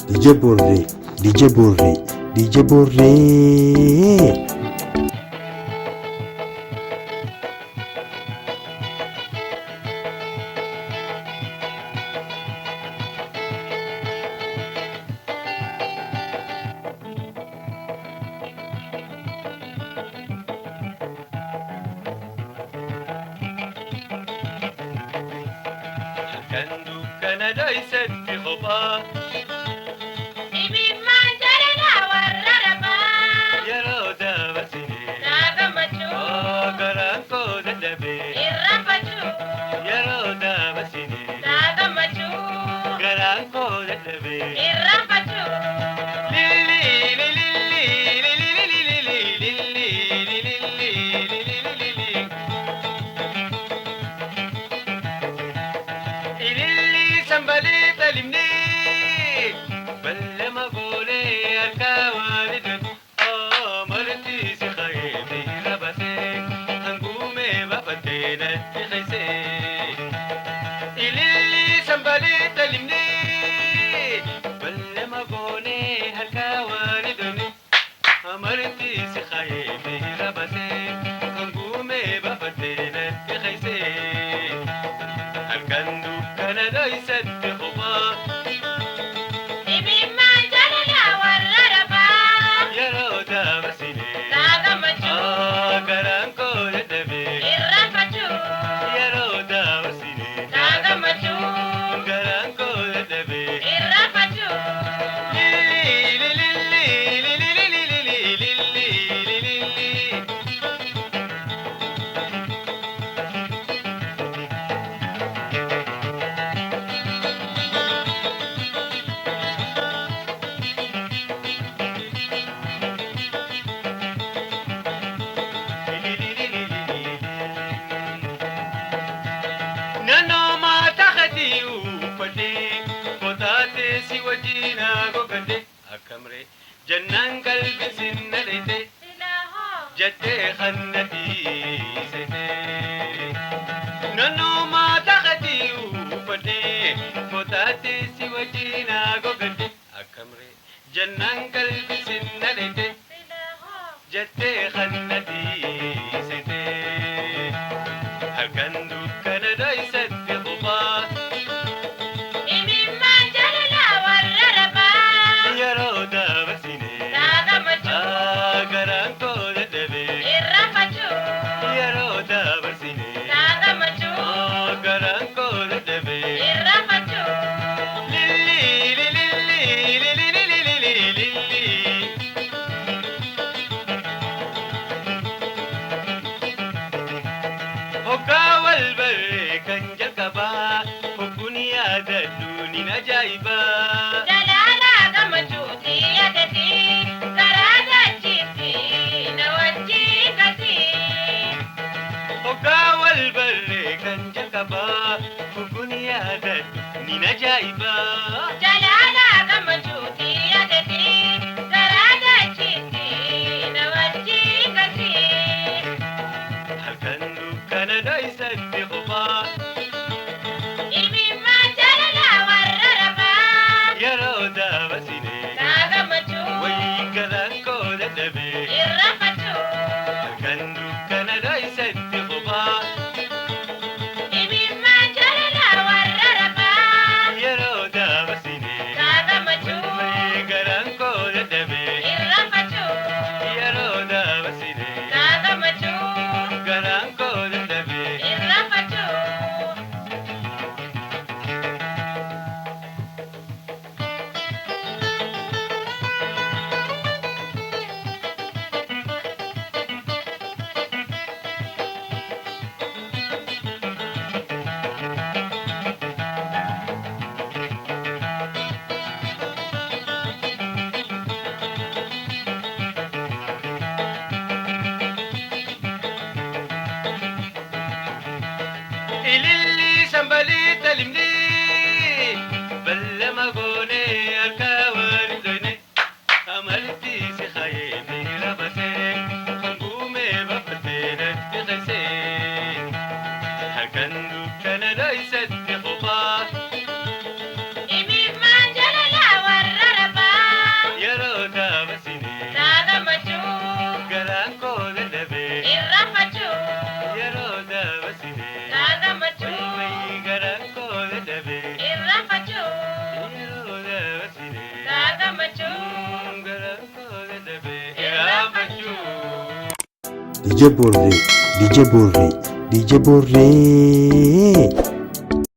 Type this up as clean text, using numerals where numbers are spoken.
DJ Borree, DJ Borree, DJ Borree. Halkan dukkana dhoysatti kophaa Imimmaan jaalala warra rabaa. Yeroo dabarsine Naa gammachuu. Oo garaan koo dadhabee Irraanfachuu. Yeroo dabarsine Naa gammachuu. Garaan koo dadhabee Irraanfachuu. Lilli lilli lilli lilli lilli lilli lilli. Ililli sambalee talimnee ballama goolee harkaa waalidhan marti si khayee miira basee hanguumee bafatee natti qisee. Ililli sambalee talimnee ballama goolee harkaa waalidhan marti si khayee miira basee hanguumee bafatee natti qisee. Halkan dukkana dhoysatti kophaa Imimmaan jaalala warra rabaa. Yeroo dabarsine Naa gammachuu. Garaan koo dadhabee Irraanfachuu. Yeroo dabarsine Naa gammachuu. Garaan koo dadhabee Irraanfachuu. Lilli lilli lilli lilli lilli lilli. Naannoo mataa keetii uffadhee kootaatee si wajjin gogadhe akkamree jennaan qalbii sinna dheete Silaa jettee kanna dhiisete. Naannoo mataa keetii uffadhee kootaatee si wajjin gogadhe akkamree jennaan qalbii sinna dheete Silaa jettee kanna dhiisete. Halkan dukkana dhoysatti kophaa Imimmaan jaalala warra rabaa. Yeroo dabarsine Naa gammachuu. Garaan koo dadhabee Irraanfachuu. Yeroo dabarsine Naa gammachuu. Garaan koo dadhabee Irraanfachuu. Lilli lilli lilli lilli lilli. Hoggaa wal barree kan jalqabaa hogguun yaadadhu ni ajaa'ibaa. Jaalala gammachuuti yaadati karaa dachiitti na wajjin gati. Hoggaa wal barree kan jalqabaa hogguun yaadadhu ni ajaa'ibaa. Jaalala gammachuuti yaadati karaa dachiitti na wajjin gati. Halkan dukkana dhoysatti kophaa Imimmaan jaalala warra rabaa. Yeroo dabarsine Naa gammachuu. Wayii garaan koo dadhabee Irraanfachuu. Halkan dukkana dhoysatti kophaa Imimmaan jaalala warra rabaa. Yeroo dabarsine Naa gammachuu. Wayii garaan koo dadhabee Irraanfachuu. Yeroo dabarsine Naa gammachuu. Garaan koo dadhabee Irraanfachuu. Ililli sambalee talimlee ballama goonee harka waliin dhoyne amalti si khayee miira basee hanguumee bafatee natti qisee halkan dukkana dhoysatti kophaa Imimmaan jaalala warra. DJ Borree, DJ Borree, DJ Borree.